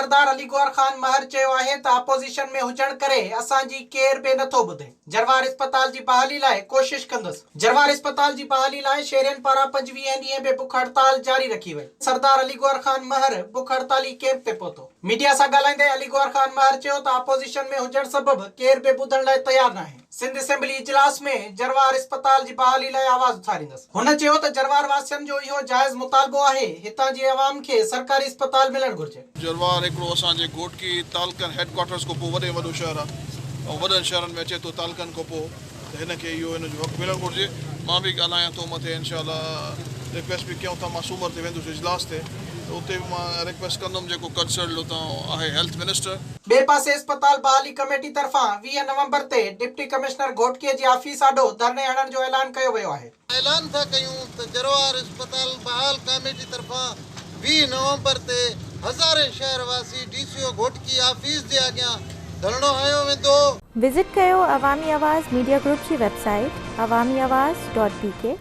سردار علي گوهر خان مهر چيو آهي ته اپوزيشن ۾ هجڻ ڪري اسان جي ڪير به نٿو ٻڌي، جروار اسپتال جي بحالي لاء ڪوشش ڪندس. جروار اسپتال جي بحالي لاء شهرين پاران پنجويهين ڏينهن به بک هڙتال جاري رکي وئي. سردار علي گوهر خان مهر بک هڙتالي ڪئمپ تي پهتو. ميڊيا سان ڳالهائيندي علي گوهر خان مهر چيو ته اپوزيشن ۾ هجڻ سبب ڪير به ٻڌڻ لاء تيار ناهي. سنڌ اسيمبلي اجلاس ۾ جروار اسپتال جي بحالي لاء آواز اٿاريندس. هن چيو ته جروار واسين جو اهو جائز مطالبو آهي، هتان جي عوام کي سرڪاري اسپتال ملڻ گهرجي. جروار هڪڙو اسان جي گهوٽڪي تعلقن هيڊ ڪوارٽرز کان پوء وڏي ۾ وڏو شهر آهي ۽ وڏن شهرن ۾ اچي ٿو تعلقن کان پوء ته هن کي اهو هن جو حق ملڻ گهرجي مان به ڳالهايان ٿو مٿي انشاء الله رڪويسٽ به ڪيون ٿا مان سومر تي ويندس اجلاس تي ته اتي به مان رڪويسٽ ڪندم جيڪو ڪنسرنڊ اتان آهي هيلٿ منسٽر. ٻئي پاسي اسپتال بحالي ڪميٽي طرفان 20 نومبر تي ڊپٽي ڪمشنر گهوٽڪي جي آفيس آڏو ڌرڻي هڻڻ جو اعلان ڪيو ويو آهي. اعلان ٿا ڪيون ته جروار اسپتال بحال ڪاميٽي طرفان 20 نومبر تي هزارين شهر واسي ڊي سي او گهوٽڪي آفيس جي اڳيان ڌرڻو هنيو ويندو. وزٽ ڪيو عوامي آواز ميڊيا گروپ جي web site Awami Awaz dot B K.